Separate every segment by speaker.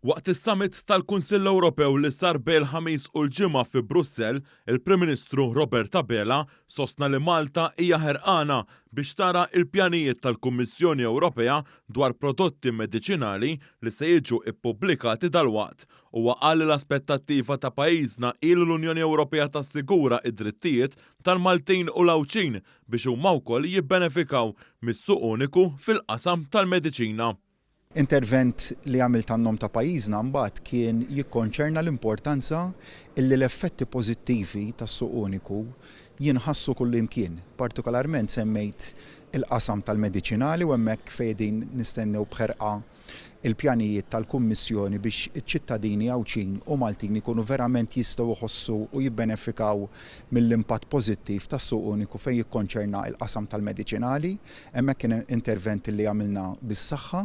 Speaker 1: Waqt is-summit tal-Kunsill Ewropew li sar bejn il-Ħamis u l-Ġimgħa fi Brussell, il-Prim Ministru Robert Abela sostna li Malta hija ħerqana biex tara l-pjanijiet tal-Kummissjoni Ewropea dwar prodotti mediċinali li se jiġu ppubblikati dalwaqt. Huwa qal li l-aspettattiva ta' pajjiżna hi li l-Unjoni Ewropea tassigura d-drittijiet tal-Maltin u l-Għawdxin biex huma wkoll jibbenefikaw mis-suq uniku fil-qasam tal-mediċina.
Speaker 2: Intervent li għamilt għan-nom ta' pajjiżna mbagħad kien jikkonċerna l-importanza illi l-effetti pożittivi tas-suq uniku jinħassu kullimkien. Partikolarment semmejt il-qasam tal-mediċinali u hemmhekk fejn qegħdin nistennew b'ħerqa il-pjanijiet tal-Kummissjoni biex iċ-ċittadini Għawdxin u Maltin ikunu verament jistgħu jħossu u jibbenefikaw mill-impatt pożittiv tas-suq uniku fejn jikkonċerna l-qasam tal-mediċinali. Hemmhekk kien intervent li għamilna bis-saħħa.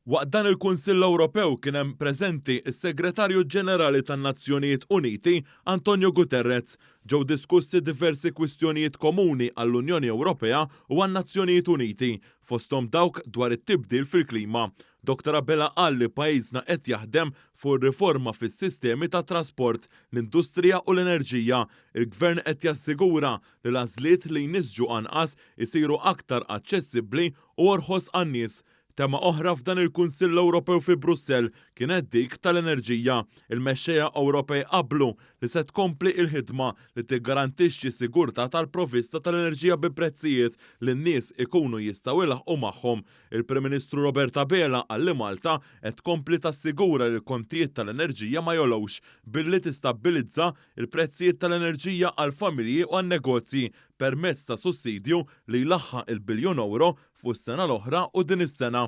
Speaker 1: Waqt dan il-Kunsill Ewropew kien hemm preżenti s-Segretarju Ġenerali tan-Nazzjonijiet Uniti, Antonio Guterres. Ġew diskussi diversi kwistjonijiet komuni għall-Unjoni Ewropea u għan-Nazzjonijiet Uniti, fosthom dawk dwar it-tibdil fil-klima. Dottor Abela qal li pajjiżna qed jaħdem fuq ir-riforma fis-sistemi tat-trasport, l-industrija u l-enerġija. Il-Gvern qed jassigura li l-għażliet li jniżġu anqas isiru aktar aċċessibbli u orħos għan-nies. Tema oħra f'dan il-Kunsill Ewropew fi Brussell kienet dik tal-enerġija. Il-mexxejja Ewropej qablu li se tkompli l-ħidma li tiggarantixxi sigurtà tal-provvista tal-enerġija bi prezzijiet li n-nies ikunu jistgħu jlaħħqu magħhom. Il-Prim Ministru Robert Abela qal li Malta qed tkompli tassigura li l-kontijiet tal-enerġija ma jogħlewx billi tistabbilizza il-prezzijiet tal-enerġija għall-familji u għan-negozji permezz ta' sussidju li jlaħħaq il-biljun ewro fuq is-sena l-oħra u din is-sena.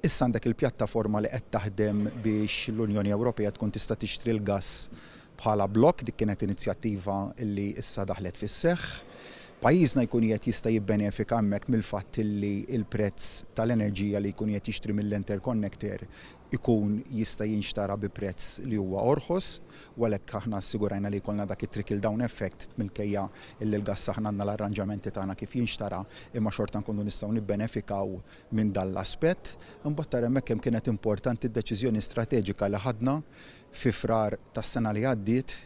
Speaker 2: Issa għandek il-pjattaforma li qed taħdem biex l-Unjoni Ewropea tkun tista' tixtri l-gass bħala blokk, dik kienet inizjattiva li issa daħlet fis-seħħ. Pajjiżna jkun qiegħed jista' jibbenefika hemmhekk mill-fatt li l-prezz tal-enerġija li jkun qiegħed jixtri mill-interconnector ikun jista' jinxtara bi prezz li huwa orħos u għalhekk aħna assigurajna li jkollna dak it-trickle down effect minkejja li l-gass aħna għandna l-arranġamenti tagħna kif jinxtara imma xorta nkunu nistgħu nibbenefikaw minn dan l-aspett. Imbagħad tara hemmhekk kemm kienet importanti d-deċiżjoni strateġika li ħadna fi Frar tas-sena li għaddiet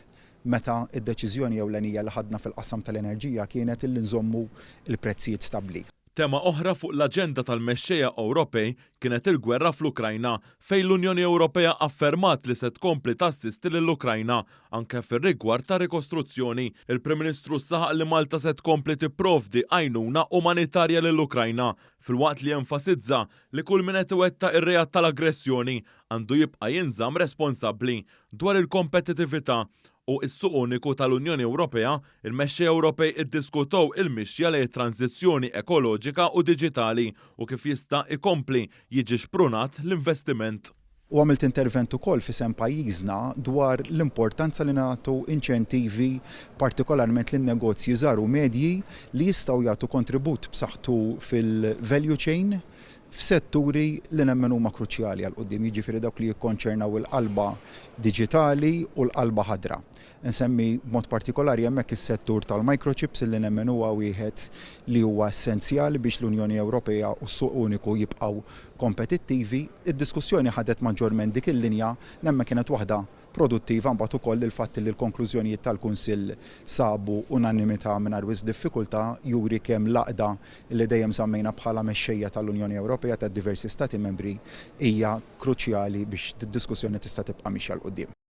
Speaker 2: meta d-deċiżjoni ewlenija li ħadna fil-qasam tal-enerġija kienet illi nżommu l-prezzijiet stabbli.
Speaker 1: Tema oħra fuq l-aġenda tal-mexxejja Ewropej kienet il-gwerra fl-Ukrajna, fejn l-Unjoni Ewropea affermat li se tkompli tassisti lill-Ukrajna, anke fir-rigward tar-rikostruzzjoni. Il-Prim Ministru saħaq li Malta se tkompli tipprovdi għajnuna umanitarja lill-Ukrajna, filwaqt li enfasizza li kull min qed iwettaq ir-reat tal-aggressjoni għandu jibqa' jinżamm responsabbli. Dwar il-kompetitività u s-suq uniku tal-Unjoni Ewropea, il-mexxejja Ewropej iddiskutew il-mixja lejn it-tranżizzjoni ekoloġika u diġitali u kif jista' jkompli jiġi xprunat l-investiment.
Speaker 2: U għamilt intervent ukoll f'isem pajjiżna dwar l-importanza li nagħtu inċentivi partikolarment lin-negozji żgħar u medji li jistgħu jagħtu kontribut b'saħħtu fil-value chain f'setturi li nemmen huma kruċjali għal quddiem, jiġifieri dawk li jikkonċernaw il-qalba diġitali u l-qalba ħadra. Insemmi b'mod partikolari hemmhekk is-settur tal-microchips li nemmen huwa wieħed li huwa essenzjali biex l-Unjoni Ewropea u s-suq uniku jibqgħu kompetittivi. Id-diskussjoni ħadet maġġorment dik il-linja, nemmen kienet waħda produttiva mbagħad ukoll il-fatt li l-konklużjonijiet tal-Kunsill sabu unanimità mingħajr wisq diffikultà juri kemm l-għaqda li dejjem żammejna bħala mexxejja tal-Unjoni Ewropea tad-diversi Stati Membri hija kruċjali biex d-diskussjoni tista' tibqa' mixja 'l quddiem.